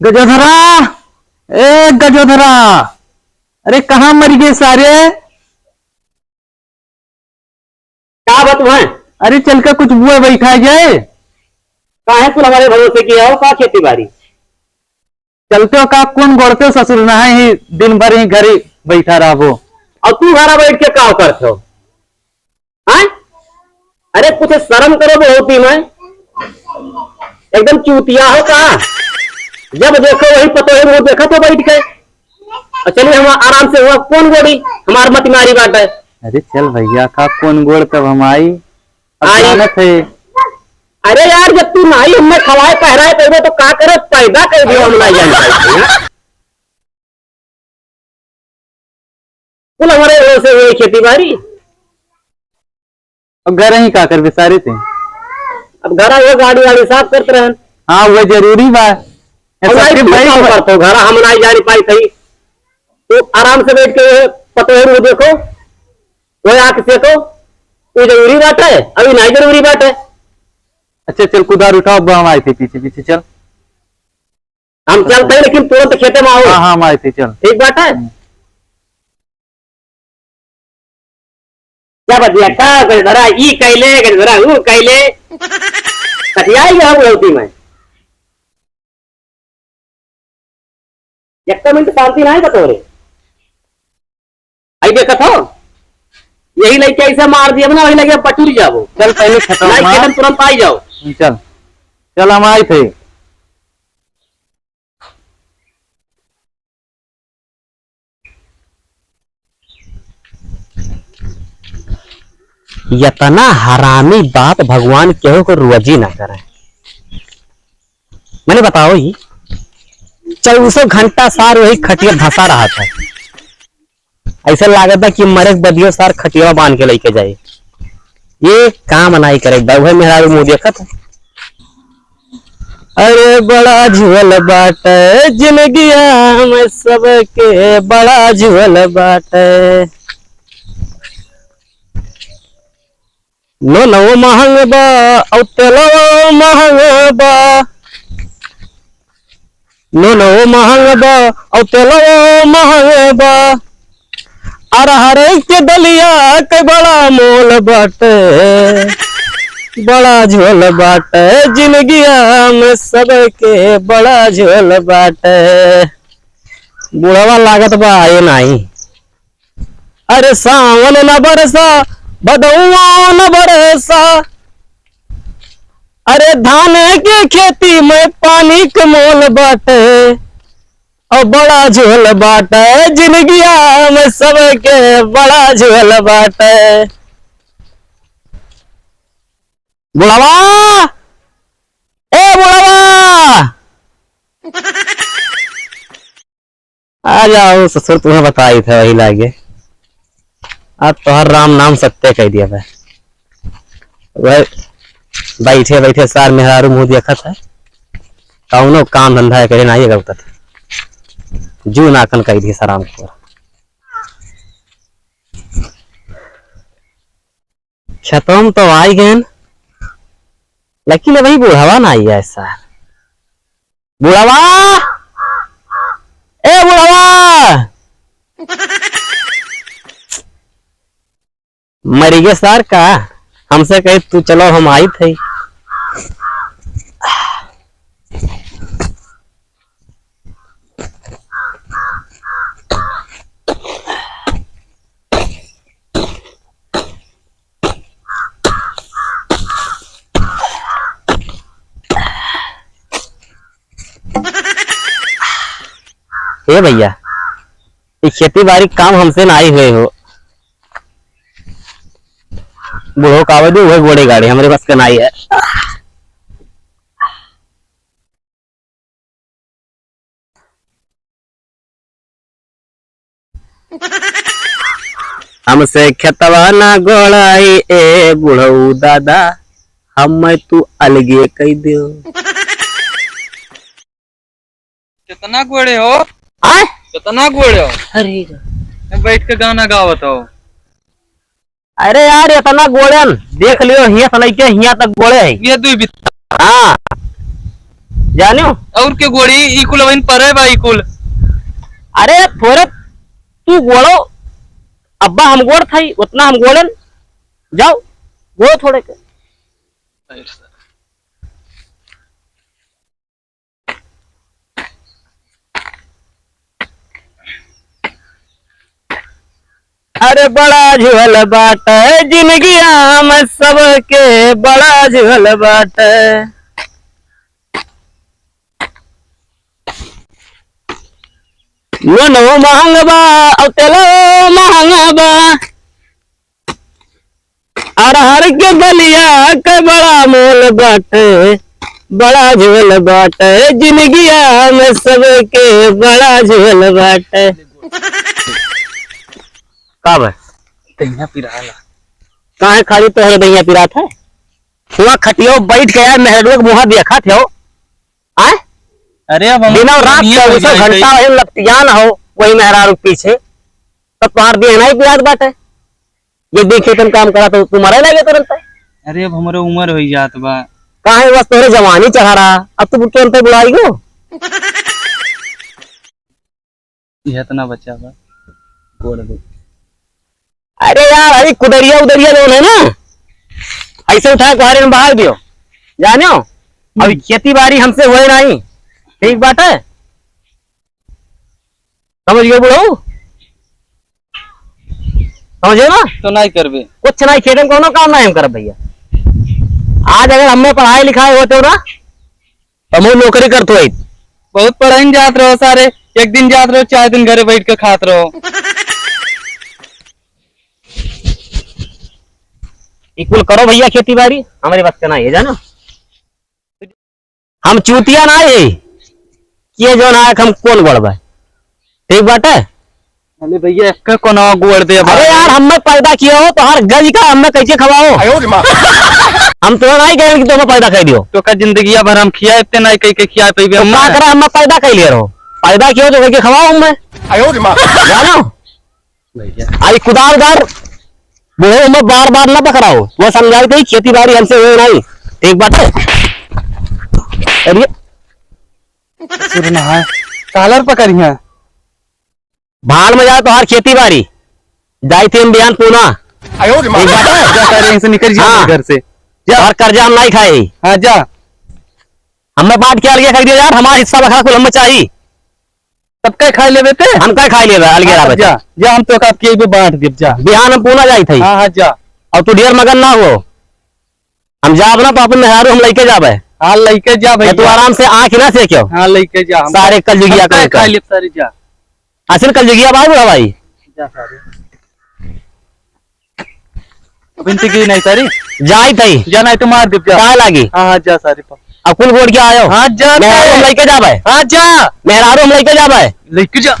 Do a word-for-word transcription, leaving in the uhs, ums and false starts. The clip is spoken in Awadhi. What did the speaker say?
गजोधरा, ए गजोधरा, अरे कहाँ मरि गए सारे? का बात है? अरे चल के कुछ बोए बैठा जाए। काहे कुल हमरे भरोसे किया हो, का खेती बारी? चलते हो का, कौन गोड़ते हो ससुर, ना है ही दिन भर ही घरे बैठा रहबो। और तू घरा बैठ के का करत हो? हाँ? अरे कुछ शर्म करो बहुत ही में। एकदम चूतिया हो का? जब देखो वही पतोहे मुँह देखत हो बैठ के। और चलिए हम आराम से हुआ, कौन गोड़ी हमार मतिमारी बाटे। अरे चल भैया, का कौन गोड़ तब हम आई? अब आई। जानत है। अरे यार, जब तू नाई हमें खवाए पहराए पैबे तो का करे, पैदा कर दियो हम नाई जान पाई। कुल हमरे भरोसे हुए खेती बारी। अब घर ही का करबे सारे ते? अब घर वो गाड़ी वाड़ी साफ करत रहन। हाँ, वो जरूरी बा। ये अब नाई सबके तू भाई काम बा। करतो, घर हम नाई जानी पाई थई। तू आराम से बैठ के पतोहे मुँह देखो, वो आँख सेको, वो जरूरी बात है, अभी नाई जरूरी बात है। अच्छा चल, कुदार उठाओ, अब हम आए थे पीछे पीछे, चल। हम चलते हैं, लेकिन तुरंत खेते में आओ। हाँ, हाँ, हम आए थे, चल। ठीक बात है। हम्म। क्या बतिया, का गजधरा ई कैले, गजधरा ऊ कैले। कटियाई गया बुढ़ौती में। एक मिनट शांति नहीं बतौरे। आई देखत हो, यही लइके ऐसे मार दिया ना, वही लगे पटुरी जाबो। चल पहले खत्म नहीं, मार। खेतन तुरंत आई जाओ। चल, चल हम आई थे। यतना हरामी बात भगवान केहू को रोजी ना करे। मैंने बताओ ही, चौबीसों घंटा सार वही खटिया धसा रहा था। ऐसे लागत बा कि मरे के बदियो सार खटिया बांध के लेके जाए। ये काम नाई करे बा, उहे मेहरारू मुँह देखत। अरे बड़ा झोल बाटे जिनगिया में सबके, बड़ा झोल बाटे। नूनो महंग बा, अउ तेलवो महंग बा। नूनो महंग बा, अउ तेलवो महंग बा। अरहर के दलिया के बड़ा मोल बाटे। बड़ा झोल बाटे जिनगिया में सबके, बड़ा झोल बाटे। बुढ़वा लागत बा आए नाई। अरे सावन न बरसा, भदौआ न बरसा, अरे धान के खेती में पानी के मोल बाटे, और बड़ा झोल बाटे जिनगिया में सबके, बड़ा झोल बाटे। बुढ़वा, ए बुढ़वा, आ जाओ ससुर, तुम्हें बताई था वही लागे। अब तोहर राम नाम सत्य कह दिया बा। वह बैठे बैठे सार मेहरारू मुँह देखत है, कौनो काम धंधा करे नाई गलत है। जू नाकन कह दिए सराम को। खेतवा में तो आई गए, लेकिन अबही बुढ़वा ना आई है सार। बुढ़वा, ए बुढ़वा, मरी गे सार का? हमसे कही तू चलो हम आई थे। ए भैया, ई खेती बारी काम हमसे नाई हुए हो। बूढ़ो का आवे दे, उहे गोड़े गाड़े, हमरे बस के नाई है। हमसे खेतवा ना गोड़ाई ए बुढ़ऊ दादा, हम मैं तू अलगे कई दियो। कितना गोड़े हो? आय? कितना गोड़े हो? अरे। मैं बैठ के गाना गावत हो। अरे यार, इतना गोड़न देख लियो, हियां से लेके हियां तक गोड़े है। ये दुई बित्ता। हाँ। जान्यो? और के गोड़ी, ई कुल अबहिन परे बा, ई कुल। अरे, थोरे तू गोड़ो, अब्बा हम गोड़ थाई, उतना हम गोड़न। जाओ, गोड़ो थोरे के। अरे बड़ा झुअल बाटे जिनगिया में सबके, बड़ा झुअल बाटे। नूनो महंग बा, अउर तेलो महंग बा। अरहर के दलिया के बड़ा मोल बाटे, बड़ा झोल बाटे, जिनगिया में सबके बड़ा झोल बाटे। का बा? दहिया पिराला। काहे खाली तोहरे दहिया पिरात है? हुआ खटियो बैठ गया, मेहरुआ के मुँह देखत हो। आय? अरे, अब हम दिनों रात दुनिया में चौबीसों जाई घंटा गई। वही लपटियान हो, वही मेहरारू के पीछे। तब तुम्हार देह नहीं पिरात बाटे। ये दिन खेतन काम करा तो तुम्हारे लगे तुरंत। अरे, अब हमरे उम्र होई जात बा। काहे बस तोहरे जवानी चढ़ा रहा, अब तू तुरंत बुढ़ाई हो। इहे इतना बचा बा। गोड़ दे। अरे यार, अरे कुदरिया उदरिया जौन है ना, ऐसे उठा के हरे में बहाव दियो, जान्यो? अब हम्म। खेती बाड़ी हमसे होए नहीं, ठीक बात है? समझ गए बुढ़ऊ? समझे ना? तो नहीं करबे। कुछ नहीं, खेते में कोनो काम नहीं हम करब भैया। आज अगर हमें पढ़ाई लिखाई होते हो ना, तो हम नौकरी करते हो। बहुत पढ़ाई में जात रहो सारे, एक दिन जात रहो, चार दिन घरे बैठ के खात रहो। ई कुल करो भैया खेती बाड़ी, हमारे बस के नहीं है, जाना। हम चूतिया ना है कि ये जो ना हम कौन गोड़ बा, ठीक बाटे? अरे भैया, एक कोनो गोड़ दे बा। अरे यार, हमें पैदा किया हो तो हर गज का हमें कैसे खवाओ? आयो रे माँ। हम तो नहीं कहें कि तुम्हें पैदा कर दियो। तो का जिंदगिया भर हम खिया इतने नहीं कह के खिया पे तो का करे, हमें पैदा कर लिया रहो, पैदा किया हो तो कैसे खवाओ हमें? आयो रे माँ। जानो? भैया। आई कुदार उदार, वो हमें बार बार ना पकड़ाओ, वो समझाओ कि खेती बाड़ी हमसे हो नहीं, ठीक बात है? अरे सुन ना है, कालर पकड़िया। भाड़ में जाए तो हर खेती बाड़ी, जाई थे हम बिहान पूना। आयो रे माँ। ठीक बात है? जा सारे, इनसे निकल जा हाँ। घर से। जा। हर कर्जा हम नहीं खाए। हाँ, जा। हमें बांट के अलगे कर दिया यार, हमारा हिस्सा बखरा कुल हमें चाहिए। तब का खाई लेबे ते? हम का खाई लेबे, अलगे हाँ, रहबे जा, ते। जा, हम तो का के भी बांट देब, जा। बिहान हम पूना जाई थे। हाँ, हाँ, जा। और तू ढेर मगन ना हो। हम जाब ना तो अपन मेहरारू हम लइके जाबे। हाँ, लइके जा भैया। तू आराम से आँख ना से क्यों? हाँ, लइके जा। हम सारे कलजुगिया हम का का लेकर। खाई लेब सारे, जा। असल कलजुगिया भाई बुढ़ा भाई। जा सारे। अब इनसे की नहीं सारी? जाई तई। जा नहीं तो मार देब, जा। का लागी? हाँ, हाँ, जा सारे पा। अब कुल गोड़ के आयो? हाँ, जा मेहरारू हम तई। लइके जाबे। हाँ, जा। मेहरारू हम लइके जाबे। लइके जा।